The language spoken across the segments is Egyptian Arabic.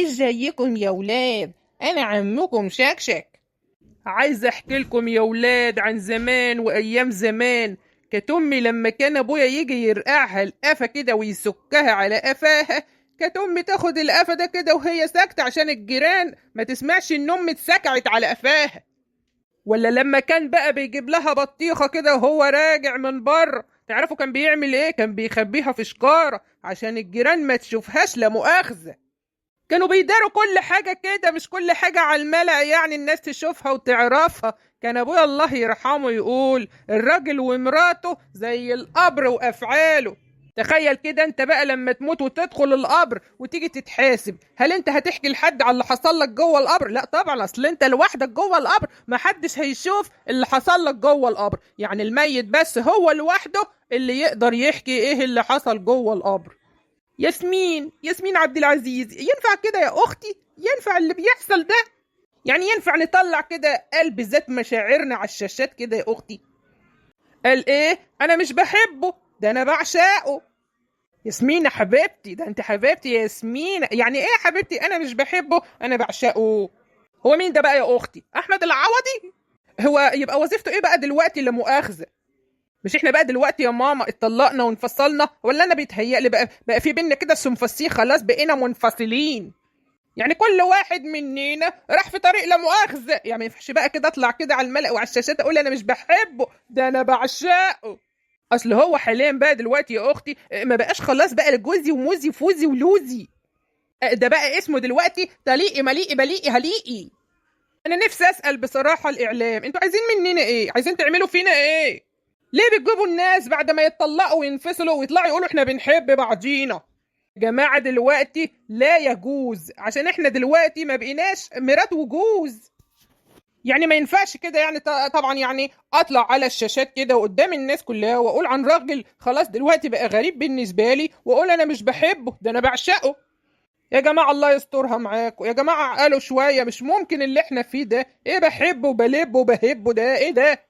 ازيكم يا ولاد؟ انا عمكم شكشك. عايز احكي لكم يا ولاد عن زمان وايام زمان. كانت امي لما كان ابويا يجي يرقعها القفا كده ويسكها على قفاها، كانت امي تاخد القفا ده كده وهي ساكته عشان الجيران ما تسمعش ان امي اتسكعت على قفاها. ولا لما كان بقى بيجيب لها بطيخه كده وهو راجع من بره، تعرفوا كان بيعمل ايه؟ كان بيخبيها في شكاره عشان الجيران ما تشوفهاش لا مؤاخذة. كانوا بيداروا كل حاجة كده، مش كل حاجة على الملأ يعني الناس تشوفها وتعرفها. كان ابويا الله يرحمه يقول الراجل ومراته زي القبر وافعاله. تخيل كده انت بقى لما تموت وتدخل القبر وتيجي تتحاسب، هل انت هتحكي لحد على اللي حصل لك جوه القبر؟ لا طبعا، اصل انت لوحدك جوه القبر، محدش هيشوف اللي حصل لك جوه القبر. يعني الميت بس هو لوحده اللي يقدر يحكي ايه اللي حصل جوه القبر. ياسمين، ياسمين عبد العزيز، ينفع كده يا اختي؟ ينفع اللي بيحصل ده؟ يعني ينفع نطلع كده قلب ذات مشاعرنا على الشاشات كده يا اختي؟ قال ايه؟ انا مش بحبه، ده انا بعشقه. ياسمين يا حبيبتي، ده انت حبيبتي يا ياسمين. يعني ايه يا حبيبتي انا مش بحبه انا بعشقه؟ هو مين ده بقى يا اختي؟ احمد العوضي؟ هو يبقى وظيفته ايه بقى دلوقتي لا مؤاخذة؟ مش احنا بقى دلوقتي يا ماما اتطلقنا وانفصلنا؟ ولا انا بيتهيألي بقى في بينا كده سنفسيه، خلاص بقينا منفصلين، يعني كل واحد مننا راح في طريق لا مؤاخذة. يعني ما ينفعش بقى كده اطلع كده على الملأ وعلى الشاشات اقول انا مش بحبه ده انا بعشقه. اصل هو حاليا بقى دلوقتي يا اختي ما بقاش خلاص بقى لجوزي وموزي فوزي ولوزي، ده بقى اسمه دلوقتي طليقي مليقي بليقي هليقي. انا نفسي اسال بصراحة الاعلام، انتوا عايزين مننا ايه؟ عايزين تعملوا فينا ايه؟ ليه بتجيبوا الناس بعد ما يتطلقوا وينفصلوا ويطلعوا يقولوا احنا بنحب بعضينا؟ يا جماعة دلوقتي لا يجوز، عشان احنا دلوقتي ما بقيناش مرات وجوز. يعني ما ينفعش كده، يعني طبعا يعني اطلع على الشاشات كده وقدام الناس كلها واقول عن راجل خلاص دلوقتي بقى غريب بالنسبة لي واقول انا مش بحبه ده انا بعشقه. يا جماعة الله يسترها معاكم يا جماعة، عقلوا شوية، مش ممكن اللي احنا فيه ده. ايه بحبه وبلبه وبهبه ده؟ ايه ده؟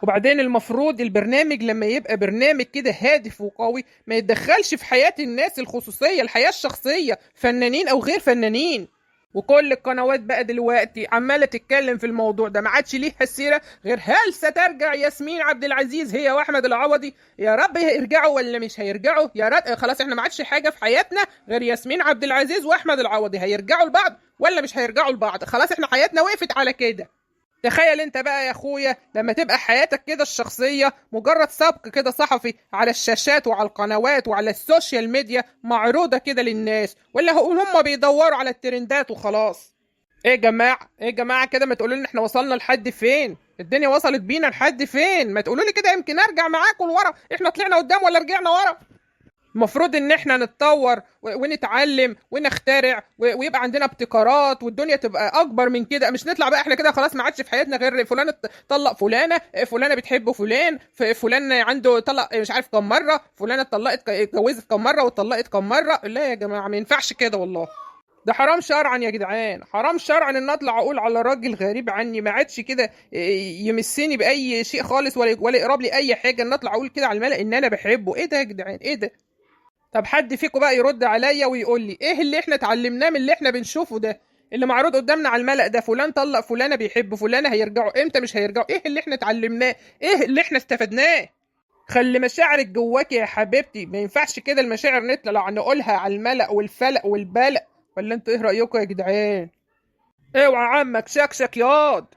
وبعدين المفروض البرنامج لما يبقى برنامج كده هادف وقوي ما يتدخلش في حياة الناس الخصوصية، الحياة الشخصية، فنانين أو غير فنانين. وكل القنوات بقى دلوقتي عمالة تتكلم في الموضوع ده، ما عادش ليها السيرة غير هل سترجع ياسمين عبد العزيز هي وأحمد العوضي؟ يا رب هيرجعوا ولا مش هيرجعوا؟ يا رب خلاص احنا ما عادش حاجة في حياتنا غير ياسمين عبد العزيز وأحمد العوضي، هيرجعوا لبعض ولا مش هيرجعوا لبعض؟ خلاص احنا حياتنا وقفت على كده. تخيل انت بقى يا اخويا لما تبقى حياتك كده الشخصية مجرد سبق كده صحفي على الشاشات وعلى القنوات وعلى ال social media معروضة كده للناس، ولا هم بيدوروا على الترندات وخلاص. ايه يا جماعة، ايه يا جماعة كده، ما تقولوا لنا احنا وصلنا لحد فين؟ الدنيا وصلت بينا لحد فين؟ ما تقولوا لي كده يمكن ارجع معاكم لورا. احنا طلعنا قدام ولا رجعنا ورا؟ المفروض ان احنا نتطور ونتعلم ونخترع ويبقى عندنا ابتكارات والدنيا تبقى اكبر من كده، مش نطلع بقى احنا كده خلاص ما عادش في حياتنا غير فلان طلق فلانه، فلانه بتحب فلان، فلان عنده طلق مش عارف كم مرة، فلانه اتطلقت اتجوزت كم مرة واتطلقت كم مرة. لا يا جماعة ما ينفعش كده والله، ده حرام شرعا يا جدعان، حرام شرعا ان اطلع اقول على راجل غريب عني ما عادش كده يمسني باي شيء خالص ولا يقرب لي اي حاجة، ان اطلع اقول كده على الملأ ان انا بحبه. ايه ده يا جدعان؟ ايه ده؟ طب حد فيكم بقى يرد عليا ويقول لي ايه اللي احنا اتعلمناه من اللي احنا بنشوفه ده اللي معروض قدامنا على الملأ ده؟ فلان طلق فلانه، بيحب فلانه، هيرجعوا امتى؟ مش هيرجعوا؟ ايه اللي احنا اتعلمناه؟ ايه اللي احنا استفدناه؟ خلي مشاعرك جواك يا حبيبتي، ما ينفعش كده المشاعر نطلع نقولها على الملأ والفلق والبلق. ولا انتوا ايه رأيكم يا جدعان؟ اوعى عمك شكشك ياض.